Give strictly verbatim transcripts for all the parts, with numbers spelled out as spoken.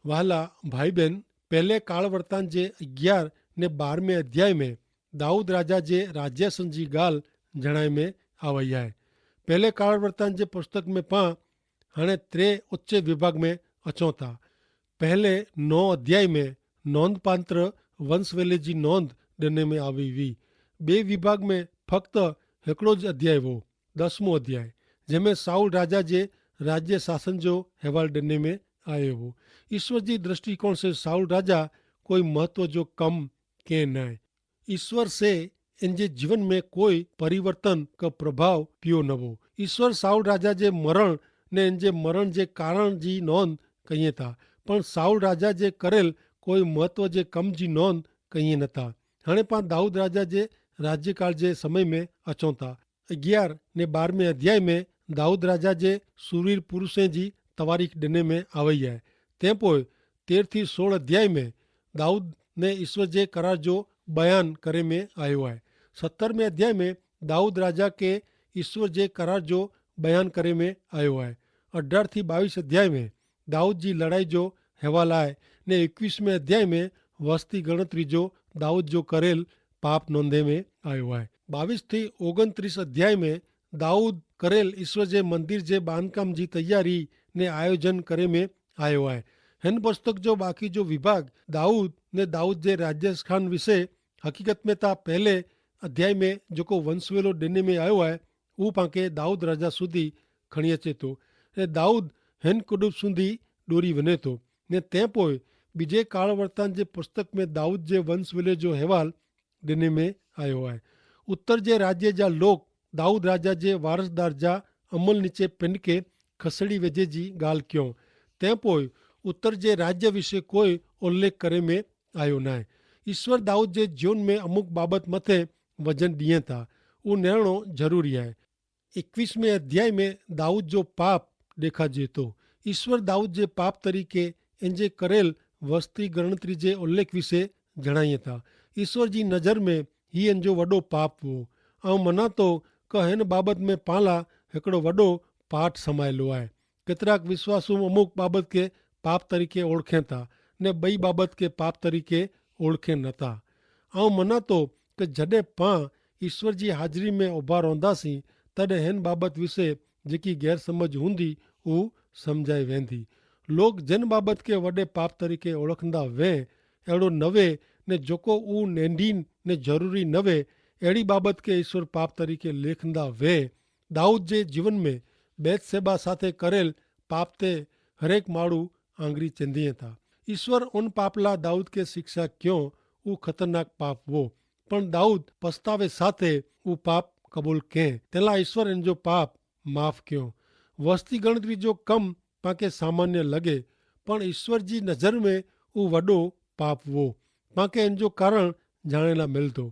વહાલા ભાઈબેન, પહેલે કાળવર્તાન જે અગિયાર ને બારમે અધ્યાય મેં દાઉદ રાજા જે રાજ્યાસન જી ગાલ જણાય મેં આવય હૈ. પહેલે કાળવર્તાન જે પુસ્તક મેં પાં હણે ત્રે ઉચ્ચે વિભાગ મેં અચોતા. પહેલે નોં અધ્યાય મેં નોંધપાત્ર વંશવેલે જી નોંધ ડેને મેં આવી વી. બે વિભાગ મેં ફક્ત હેકડો જ અધ્યાય વો, દસમો અધ્યાય, જેમે સાઉલ રાજા જે રાજ્ય શાસન જો હેવાલ ડેને મેં આયો વો. ઈસ્વર જી દ્રષ્ટિકોણ સે સાઉલ રાજા કોઈ મહત્વ જો કમ કે નાય. ઈસ્વર સે એનજે જીવન મેં કોઈ પરિવર્તન કે પ્રભાવ પિયો નવો. ઈસ્વર સાઉલ રાજા જે મરણ ને એનજે મરણ જે કારણ જી નોંધ કહિયે તા, પણ સાઉલ રાજા જે કરેલ કોઈ મહત્વ જે કમ જી નોંધ કહિયે નતા. હણે પાં દાઉદ રાજા જે રાજ્યકાળ જે સમય મેં અચોતા. અગિયાર ને બારમે અધ્યાય મેં દાઉદ રાજા જે સુરવીર પુરુષે જી તવારીખ ડેને મેં આવય હૈ. તે પોય તેર થી સોળ અધ્યાય મેં દાઉદ ને ઈસ્વર જે કરાર જો બયાન કરે મેં આયો હૈ. સત્તરમે અધ્યાય મેં દાઉદ રાજા કે ઈસ્વર જે કરાર જો બયાન કરે મેં આયો હૈ. અઢાર થી બાવીસ અધ્યાય મેં દાઉદ જી લડાઈ જો હેવાલ આય. ને એકવીસમે અધ્યાય મેં વસ્તી ગણતરી જો દાઉદ જો કરેલ પાપ નોંધે મેં આયો હૈ. બાવીસ થી ઓગણત્રીસ અધ્યાય મેં દાઉદ કરેલ ઈસ્વર જે મંદિર જે બાંધકામ જી તૈયારી ને આયોજન કરે મેં આયો હૈ. હેન પુસ્તક જો બાકી જો વિભાગ દાઉદ ને દાઉદ જે રાજ્યસ્થાન વિશે હકીકત મેં તા પહેલે અધ્યાય મેં જોકો વંશવેલો ડેને મેં આયો હૈ, ઉપાંકે દાઉદ રાજા સુધી ખણિયે ચેતો. ને દાઉદ હેન કુડુંબ સુધી ડોરી વને તો. ને તે પોય બીજે કાળવર્તાન જે પુસ્તક મેં દાઉદ જે વંશવેલે જો હેવાલ ડેને મેં આયો હૈ. ઉત્તર જે રાજ્ય જા લોક દાઉદ રાજા જે વારસદાર જા અમલ નીચે પેનકે ખસેડી વેજે જી ગાલ ક્યો. તે પોય ઉત્તર જે રાજ્ય વિશે કોઈ ઉલ્લેખ કરે મેં આયો નાય. ઈસ્વર દાઉદ જે જીવન મેં અમુક બાબત મતે વજન દિયે તા ઉનેરણો જરૂરી હૈ. એકવીસમે અધ્યાય મેં દાઉદ જો પાપ દેખાજે તો. ઈસ્વર દાઉદ જે પાપ તરીકે એનજે કરેલ વસ્તી ગણતરી જે ઉલ્લેખ વિશે જણાયે તા. ઈસ્વર જી નજર મેં હી એનજો વડો પાપ વો. આઉં મનાતો કે હેન બાબત મેં પાલા હેકડો વડો પાઠ સમાયેલો આય. કેતરાક વિશ્વાસુ અમુક બાબત કે પાપ તરીકે ઓળખેતા ને બઈ બાબત કે પાપ તરીકે ઓળખે નતા. આઉં મનાતો કે જડે પાં ઈસ્વર જી હાજરી મેં ઉભા રોંધાસી, તદે હેન બાબત વિશે જેકી ગેરસમજ હુંદી ઉ સમઝાઈ વેંધી. લોક જેન બાબત કે વડે પાપ તરીકે ઓળખંદા વે એડો નવે ને જોકો ઉ નેંધીન ને જરૂરી નવે એડી બાબત કે ઈસ્વર પાપ તરીકે લેખંદા વે. દાઉદ જે જીવન મેં બેથસેબા સાથે કરેલ પાપ તે હરેક માડૂ આંગરી ચેંધી હતા. ઈસ્વર ઉન પાપલા દાઉદ કે શિક્ષા ક્યો ઉ ખતરનાક પાપ વો. પણ દાઉદ પસ્તાવે સાથે ઉ પાપ કબૂલ કહેં તેલા ઈસ્વર એનજો પાપ માફ ક્યો. વસ્તી ગણતરી જો કમ પાંકે સામાન્ય લગે, પણ ઈસ્વર જી નજર મેં ઉ વડો પાપ વો. પાંકે એનજો કારણ જાણેલા મેલતો.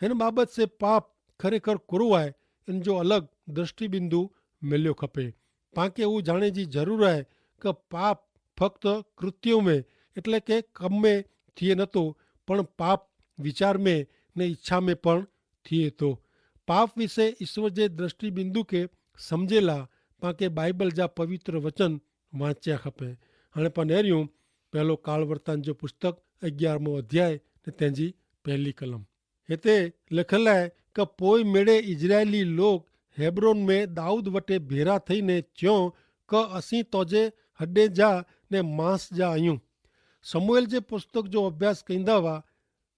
હેન બાબત સે પાપ ખરેખર કુરુ આય એનજો અલગ દ્રષ્ટિબિંદુ મેલ્યો ખપે. પાંકે ઉ જાણે જી જરૂર આય કે પાપ ફક્ત કૃત્યો મેં એટલે કે કમ મેં થિયે નતો, પણ પાપ વિચાર મેં ને ઇચ્છા મેં પણ થિયે તો. પાપ વિશે ઇશ્વર જે દ્રષ્ટિબિંદુ કે સમઝેલા પાંકે બાઈબલ જા પવિત્ર વચન વાંચ્યા ખપે. હણે પા નેર્યું પહેલો કાળવર્તાન જો પુસ્તક અગિયારમો અધ્યાય ને તેની પહેલી કલમ. હેતા લેખલ હૈ કે પોય મેડે ઇઝરાયેલી લોક હેબ્રોન મેં દાઉદ વટે ભેરા થઈ ને ચ્યો કે અસી તોજે હડે જા ને માંસ જા અયું. સમૂએલ જે પુસ્તક જો અભ્યાસ કઈંદા વા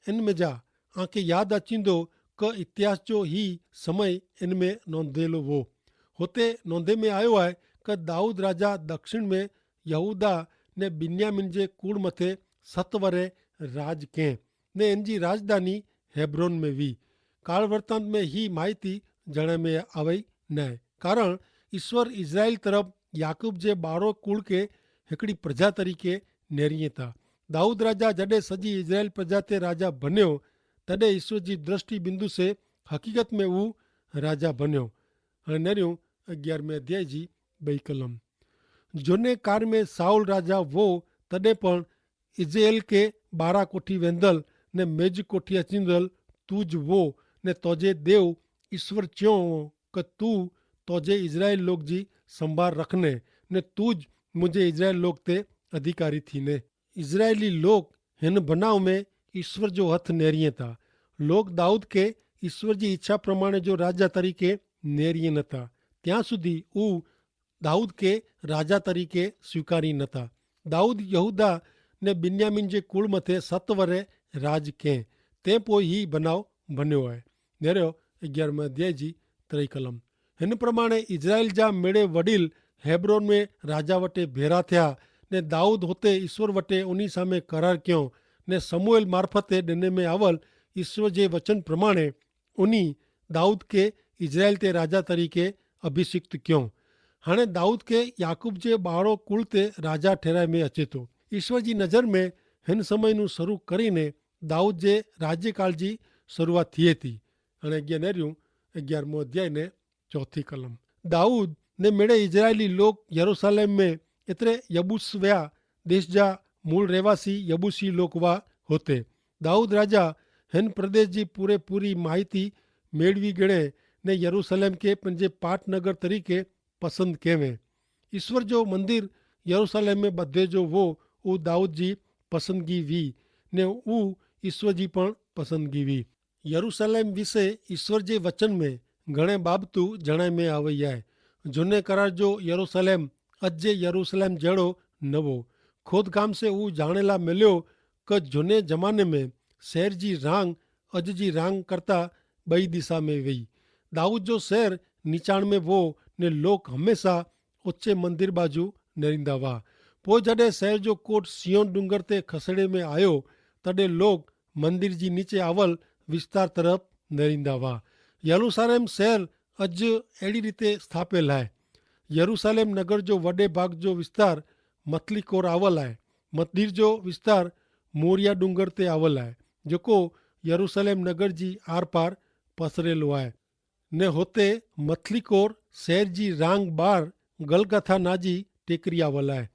એન મેં જા આંકે યાદ અચીંદો કે ઇતિહાસ જો હી સમય એન મેં નોંધેલો વો. હોતે નોંધે મેં આયો હૈ કે દાઉદ રાજા દક્ષિણ મેં યહૂદા ને બિન્યામિન જે કૂળ મતે સત વરે રાજ કેં ને એન જી રાજધાની હેબ્રોન મેં વી. કાળવર્તાંત મેં હી માહિતી જણાય મેં આવય નાય, કારણ ઇશ્વર ઇઝરાયેલ તરફ યાકૂબ જે બારો કૂળ કે હેકડી પ્રજા તરીકે નેરી હતા. દાઉદ રાજા જડે સજી ઇઝરાયેલ પ્રજા તે રાજા ભન્યો તદે ઇશ્વર જી દ્રષ્ટિ બિંદુ સે હકીકત મેં ઉં રાજા ભન્યો. અને નેર્યું અગિયારમે અધ્યાય જી બઈ કલમ. જોને કાર મેં સાઉલ રાજા વો તદે પણ ઇઝરાયેલ કે બારા કોઠી વેંધલ ને મેજ કોઠી અચિંદલ તું જ વો, ને તોજે દેવ ઇશ્વર ચ્યો વો કે તું તોજે ઇઝરાયેલ લોક જી સંભાર રખને ને તું જ મુઝે ઇઝરાયેલ લોક તે અધિકારી થીને. ઇઝરાયેલી લોક હેન ભનાવ મેં ઇશ્વર જો હથ નેરિયે તા. લોક દાઉદ કે ઇશ્વર જી ઇચ્છા પ્રમાણે જો રાજા તરીકે નેરિયે નતા. ત્યાં સુધી ઉ દાઉદ કે રાજા તરીકે સ્વીકારી નતા. દાઉદ યહૂદા ને બિન્યામિન જે કુળ મતે સત્વરે રાજ કેહ. તે પોય હી ભનાવ ભન્યો આય. નેર્યો અગિયાર મેં અધ્યાય જી ત્રય કલમ. હેન પ્રમાણે ઇઝરાયેલ જા મેળે વડીલ હેબ્રોન મેં રાજા વટે ભેરા થ્યા, ને દાઉદ હોતે ઇશ્વર વટે ઉની સામે કરાર ક્યો, ને સમૂએલ મારફતે ડેને મેં આવલ ઇશ્વર જે વચન પ્રમાણે ઉની દાઉદ કે ઇઝરાયેલ તે રાજા તરીકે અભિષિક્ત ક્યો. હાણે દાઉદ કે યાકૂબ જે બાળો કુલ તે રાજા ઠેરાઈ મેં અચેતો. ઇશ્વર જી નજર મેં હેન સમયનું શરૂ કરીને દાઉદ જે રાજ્યકાળ જી શરૂઆત થિયે થી. અને અગિયા નેર્યું અગિયારમો અધ્યાય ને ચોથી કલમ. દાઉદ ને મેળે ઇઝરાયેલી લોક યરૂસાલેમ મેં એતરે યબૂસ વ્યા દેશ જા મૂળ રહેવાસી યબૂસી લોક વા હોતે. દાઉદ રાજા હેન પ્રદેશ જી પૂરેપૂરી માહિતી મેળવી ગણે ને યરૂસાલેમ કે પન જે પાટનગર તરીકે પસંદ કહેવે. ઇશ્વર જો મંદિર યરૂસાલેમ મેં બધે જો વો ઉ દાઉદ જી પસંદગી વી ને ઉ ઇશ્વર જી પણ પસંદગી વી. યરૂસાલેમ વિશે ઇશ્વર જે વચન મેં ઘણે બાબતું જણાય મેં આવે યાય. જોને કરાર જો યરૂસાલેમ અજ જે યરૂસાલેમ જેડો નવો. ખોદકામ સે ઉ જાણેલા મેલ્યો કે જોને જમાને મેં શહેર જી રાંગ અજ જી રાંગ કરતા બઈ દિશા મેં વહી. દાઉદ જો શહેર નીચાણ મેં વો ને લોક હમેંશા ઓચ્છે મંદિર બાજુ નેરીંદા વા. પોય જડે શહેર જો કોટ સિયોન ડુંગર તે ખસેડે મેં આયો તદે લોક મંદિર જી નીચે આવલ વિસ્તાર તરફ નેરીંદા વા. યરૂસાલેમ શહેર અજ એડી રીતે સ્થાપેલ હૈ. યરૂસાલેમ નગર જો વડે ભાગ જો વિસ્તાર મથલી કોર આવલ હૈ. મથલી જો વિસ્તાર મોરિયા ડુંગર તે આવલ હૈ, જેકો યરૂસાલેમ નગર જી આરપાર પસરેલો હૈ. ને હોતે મથલી કોર શહેર જી રાંગ બાર ગલગાથા નાજી ટેકરી આવલ હૈ,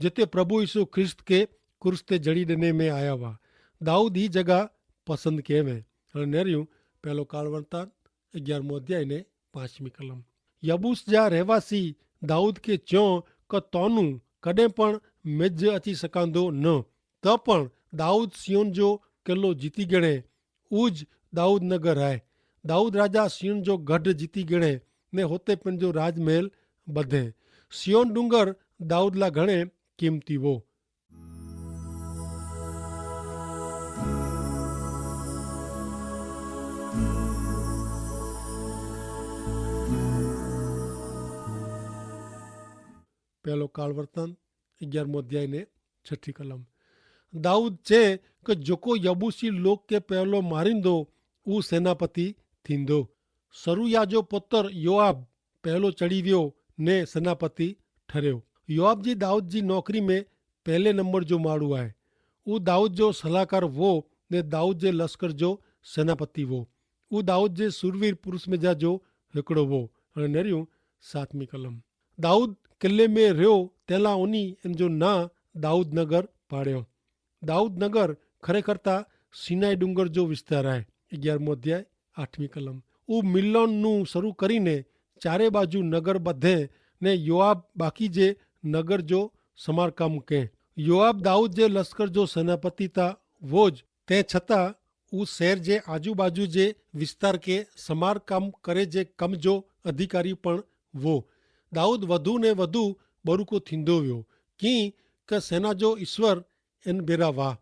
જેતે પ્રભુ ઈસુ ખ્રિસ્ત કે કુર્સ તે જડી દેને મેં આયા વા. દાઉદ હી જગા પસંદ કહેવે. અને નેર્યું પહેલો કાળવર્તા અગિયારમો અધ્યાય ને પાંચમી કલમ. યબૂસ જા રહેવાસી દાઉદ કે ચ્યો કે તોનું કદે પણ મેજ અચી સકાંદો ન. તો પણ દાઉદ સિયોન જો કેલો જીતી ગણે. ઉજ દાઉદ નગર હૈ. દાઉદ રાજા સિયોન જો ગઢ જીતી ગણે ને હોતે પણ જો રાજમહેલ બધે. સિયોન ડુંગર દાઉદ લા ઘણે કિંમતી વો. પહેલો કાળવર્તન અગિયારમો અધ્યાય ને છઠી કલમ. દાઉદ છે કે જોકો યબૂસી લોક કે પહેલો મારીંદો ઉં સેનાપતિ થીંદો. સરુયા જો પુતર યોઆબ પહેલો ચડી વ્યો ને સેનાપતિ ઠર્યો. યોઆબ જી દાઉદ જી નોકરી મેં પહેલે નંબર જો માડૂ આય. ઉં દાઉદ જો સલાહકાર વો ને દાઉદ જે લશ્કર જો સેનાપતિ વો. ઉં દાઉદ જે સુરવીર પુરુષ મેં જા જો હેકડો વો. અને નર્યું સાતમી કલમ. દાઉદ કિલ્લે મેં રહ્યો તેલા ઉની એન જો ના દાઉદ નગર પાડ્યો. દાઉદ નગર ખરેખર તા સિનાઈ ડુંગર જો વિસ્તાર આય. અગિયારમો અધ્યાય આઠમી કલમ. ઉં મિલ્લોન નું શરૂ કરીને ચારે બાજુ નગર બધે ને યોઆબ બાકી જે નગર જો સમારકામ કે. યોઆબ દાઉદ જે લશ્કર જો સેનાપતિ તા વો જ. તે છતાં ઉં શહેર જે આજુબાજુ જે વિસ્તાર કે સમારકામ કરે જે કમ જો અધિકારી પણ વો. દાઉદ વધુ ને વધુ બરુકો થીંદો વ્યો કિંક સેના જો ઈશ્વર એન બેરા વાહ.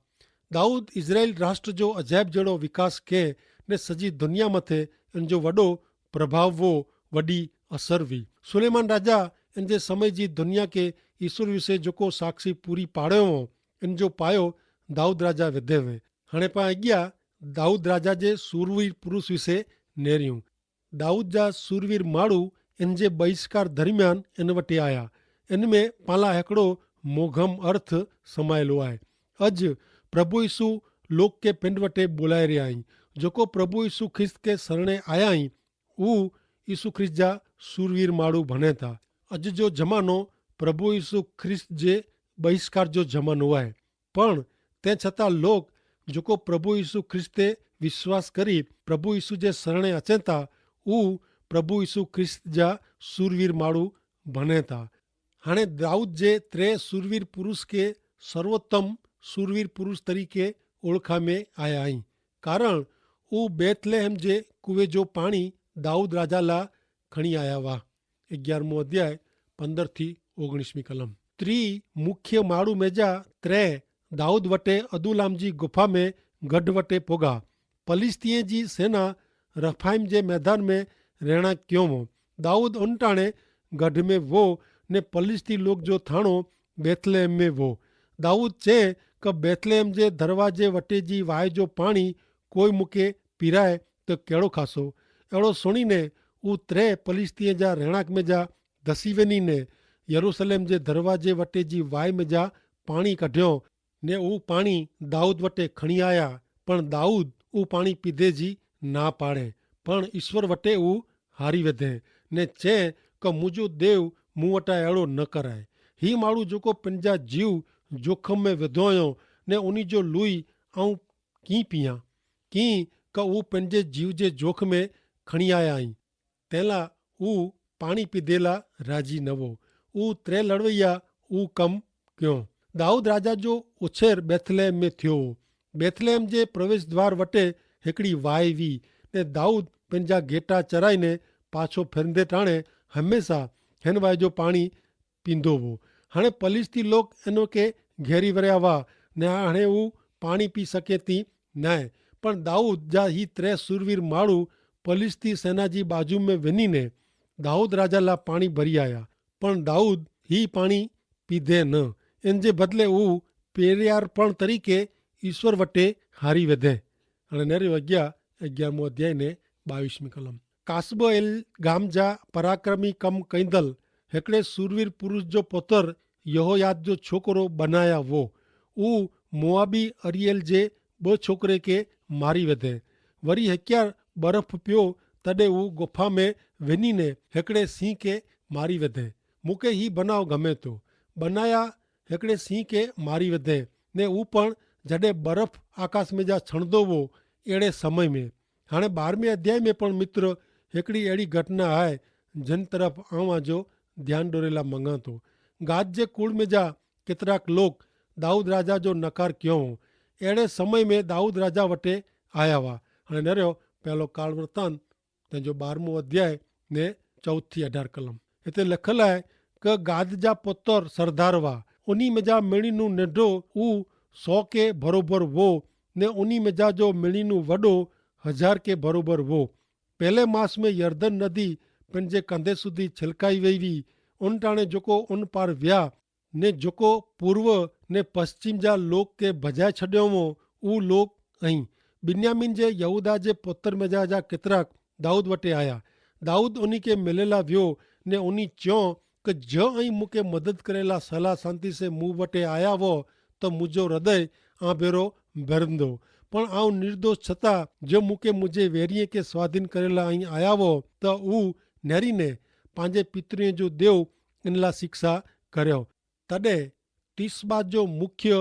દાઉદ ઇઝરાયેલ રાષ્ટ્ર જો અજાયબ જેડો વિકાસ કે ને સજી દુનિયા મતે એન જો વડો પ્રભાવ વો. વડી અસર વી. સુલેમાન રાજા એન જે સમય જી દુનિયા કે ઈસુર વિશે જોકો સાક્ષી પૂરી પાડ્યો વો એન જો પાયો દાઉદ રાજા વધે વે. હણે પા અગિયા દાઉદ રાજા જે સૂરવીર પુરુષ વિશે નેર્યું. દાઉદ જા સૂરવીર માળુ એન જે બહિષ્કાર દરમિયાન એન વટે આયા. એન મેં પાલા હેકડો મોઘમ અર્થ સમાયેલો આય. અજ પ્રભુ ઈસુ લોક કે પેંડ વટે બોલાઈ રહ્યા હી. જોકો પ્રભુ ઈસુ ખ્રિસ્ત કે સરણે આયા હી ઉ ઈસુ ખ્રિસ્ત જા સૂરવીર માળુ ભને થા. અજ જો જમાનો પ્રભુ ઈસુ ખ્રિસ્ત જે બહિષ્કાર જો જમાનો આય. પણ તે છતાં લોક જોકો પ્રભુ ઈસુ ખ્રિસ્તે વિશ્વાસ કરી પ્રભુ ઈસુ જે સરણે અચેતા ઉ પ્રભુ ઈસુ ખ્રિસ્ત જા સૂરવીર માળુ ભને થા. હાણે દાઉદ જે ત્રે સૂરવીર પુરુષ કે સર્વોત્તમ સુરવીર પુરુષ તરીકે ઓળખા મેં આયા હૈં. કારણ ઉં બેથલેહમ જે કુવે જો પાણી દાઉદ રાજા લા ખણી આયા વા. અગિયારમો અધ્યાય પંદર થી ઓગણીસમી કલમ. ત્રી મુખ્ય માળુ મેજા ત્રે દાઉદ વટે અદુલામ જી ગુફા મેં ગઢ વટે પોગા. પલિસ્તિયે જી સેના રફાઈમ જે મૈદાન મેં રહેણા ક્યો વો. દાઉદ ઉનટાણે ગઢ મેં વો ને પલિસ્તી લોક જો થાણો બેથલેહમ મેં વો. દાઉદ ચે કે બેથલેહમ જે ધરવાજે વટે જી વાય જો પાણી કોઈ મુકે પીરાય તો કેડો ખાસો? એડો સુણીને ઉતરે પલિસ્તિયે જા રહેણાંક મેં જા ધસીવેની ને યરૂસલેમ જે ધરવાજે વટે જી વાય મેં જા પાણી કઢ્યો. ને ઉપાણી દાઉદ વટે ખણિયાયા. પણ દાઉદ ઉપાણી પીધે જી ના પાડે. પણ ઈસ્વર વટે ઉહારી વેધે ને ચે કે મુજો દેવ મુવટા એડો ન કરાય. હી માડૂ જોકો પનજા જીવ જોખમ મેં વેધો અયો ને ઉની જો લુઈ આઉં કી પિયા? કી કે ઉપનજે જીવ જે જોખમે ખણિયાયા હી તેલા ઉપાણી પીધેલા રાજી નવો. ઉતરે લડવૈયા ઉકમ ક્યો. દાઉદ રાજા જો ઉછેર બેથલેમ મેં થ્યો. બેથલેમ જે પ્રવેશ દ્વાર વટે હેકડી વાય વી. ને દાઉદ પનજા ગેટા ચરાઈ ને પાછો ફેરંદે ટાણે હમેંસા હેન વાય જો પાણી પીંધો વો. હણે પલિસ્તી લોક એનો કે ઘેરી વર્યા વા ને હણે ઉપાણી પી સકે તી નાય. પણ દાઉદ જા હી ત્રે સુરવીર માળુ પલિસ્તી સેના જી બાજુ મેં વેની ને દાઉદ રાજા લા પાણી ભરી આયા. પણ દાઉદ હી પાણી પીધે ન. એન જે બદલે ઉ પેરિયાર પણ તરીકે ઈસ્વર વટે હારી વેધે. અને નેરી વગ્યા અગિયારમો અધ્યાય ને બાવીસમી કલમ. કાસબો એલ ગામ જા પરાક્રમી કમ કૈંદલ હેકડ઼ે સુરવીર પુરુષ જો પોતર યહોયાદ જો છોકરો બનાયા વો. ઉ મોઆબી અરિયેલ જે બહ છોકરે કે મારી વેધે. વરી હેક્યાર બરફ પ્યો તદે ઉ ગોફા મેં વેની ને હેકડ઼ે સિંહ કે મારી વેધે. મુકે હી બનાવ ગમે તો બનાયા હેકડ઼ે સિંહ કે મારી વેધે. ને ઉ પણ જડે બરફ આકાશ મેં જા છણદો વો એડે સમય મેં. હાણે બારમે અધ્યાય મેં પણ મિત્ર હેકડી એડી ઘટના આય જેન તરફ આવાં જો ધ્યાન ડોરેલા મંગાતો. ગાદ જે કુળ મેં જા કેતરાક લોક દાઉદ રાજા જો નકાર ક્યો હો. એડે સમય મેં દાઉદ રાજા વટે આયા વા. હાણે નર્યો પહેલો કાળવર્તન તેનો બારમો અધ્યાય ને ચૌથી અઢાર કલમ. હેતા લખલ આય કે ગાદ જા પોતર સરદાર વા ઉની મેં જા મેળીનું નેડો ઉ સો કે ભરોભર વો ને ઉની મેં જા જો મેળીનું વડો હજાર કે ભરોભર વો. પહેલે માસ મેં યર્દન નદી પેનજે કંધે સુધી છલકાઈ વૈવી. ઉન ટાણે જોકો ઉન પાર વ્યા ને જોકો પૂર્વ ને પશ્ચિમ જા લોક કે ભજાઈ છડ્યો વો ઉ લોક અહીં. બિન્યામિન જે યહૂદા જે પોતર મેં જા જા કેતરાક દાઉદ વટે આયા. દાઉદ ઉની કે મેલેલા વ્યો ને ઉની ચ્યો કે જો અહીં મુકે મદદ કરેલા સલાહ શાંતિ સે મું વટે આયા વો તો મુજો હૃદય આભેરો ભરંદો. પણ આવ નિર્દોષ છતાં જો મુકે મુજે વેરિયે કે સ્વાધીન કરેલા અહીં આયા વો તો ઉ નેરી ને પાંજે પિતરી જો દેવ એનલા શિક્ષા કર્યો. તદે તિસ્બા જો મુખ્ય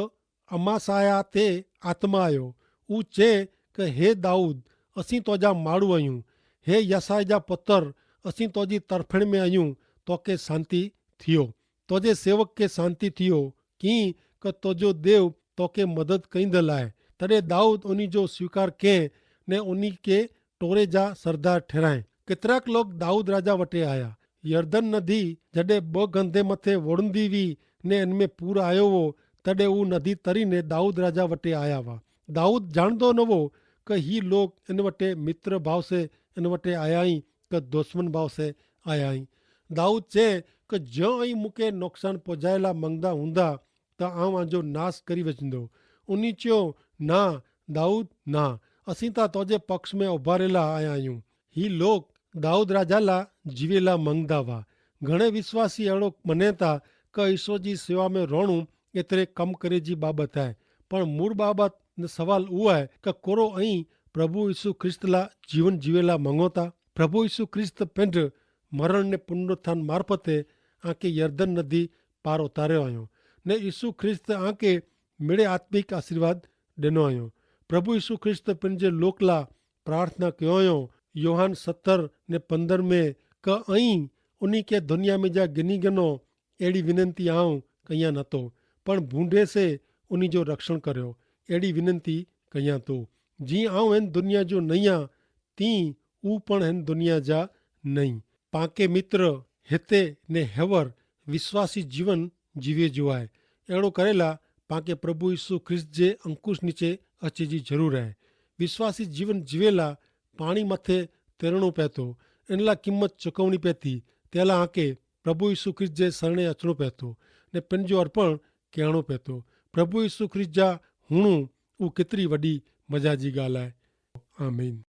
અમાસાયા તે આત્મા આયો. ઉચે કે હે દાઉદ, અસી તોજા માડૂ અયું. હે યસાય જા પતર, અસી તોજી તરફેણ મેં અયું. તોકે શાંતિ થિયો, તોજે સેવક કે શાંતિ થિયો. કિંક તોજો દેવ તોકે મદદ કઈંદલ આય. તદે દાઉદ ઉની જો સ્વીકાર કેહ ને ઉની કે ટોરે જા સરદાર ઠેરાએ. કેતરાક લોક દાઉદ રાજા વટે આયા. યર્દન નદી જડે બહ ગંધે મતે વોડંદી વી ને એન મેં પૂર આયો વો, તદે ઉં નદી તરી ને દાઉદ રાજા વટે આયા વા. દાઉદ જાણદો નવો કે હી લોક એન વટે મિત્ર ભાવ સે એન વટે આયા હી કે દુશ્મન ભાવ સે આયા હી. દાઉદ ચે કે જો અહીં મુકે નોકસાન પોજાયેલા મંગદા હુંદા તો આઉં આજો નાસ કરી વચંદો. ઉની ચ્યો, ના દાઉદ ના, અસી તા તોજે પક્ષ મેં ઉભારેલા આયા અયું. હી લોક દાઉદ રાજા લા જીવેલા મંગદા વા. ઘણે વિશ્વાસી એડો મને તા કે ઈસવ જી સેવા મેં રોણું એતરે કમ કરે જી બાબત હૈ. પણ મૂળ બાબત ને સવાલ ઉ હૈ કે કોરો અહીં પ્રભુ ઈસુ ખ્રિસ્ત લા જીવન જીવેલા મંગો તા? પ્રભુ ઈસુ ખ્રિસ્ત પેંધ મરણ ને પુનરુત્થાન મારફતે આંકે યર્દન નદી પાર ઉતાર્યો અયો. ને ઈસુ ખ્રિસ્ત આંકે મેળે આત્મિક આશીર્વાદ દેનો અયો. પ્રભુ ઈસુ ખ્રિસ્ત પેનજે લોકલા પ્રાર્થના કયો અયો. યોહાન સત્તર ને પંદર મેં કે અહીં ઉની કે ધનિયા મેં જા ગિની ગનો એડી વિનંતી આઉં કહિયા નતો. પણ ભૂંડે સે ઉની જો રક્ષણ કર્યો. એડી વિનંતી કહિયા તો, જી આઉં હેન દુનિયા જો નહિયા, તી ઉં પણ હેન દુનિયા જા નહીં. પાંકે મિત્ર હેતે ને હેવર વિશ્વાસી જીવન જીવે જો આય. એડો કરેલા પાંકે પ્રભુ ઈસુ ખ્રિસ્ત જે અંકુશ નીચે અચ્છે જી જરૂર આય. વિશ્વાસી જીવન જીવેલા પાણી મતે તેરણો પૈતો, એનલા કિંમત ચુકવણી પૈતી. તેલા આંકે પ્રભુ ઈસુ ખ્રિસ્ત જે સરણે અચણો પૈતો ને પેનજો અર્પણ કહેણો પૈતો. પ્રભુ ઈસુ ખ્રિસ્ત જા હુણું ઉં કેતરી વડી મજા જી ગાલ આય. આમીન.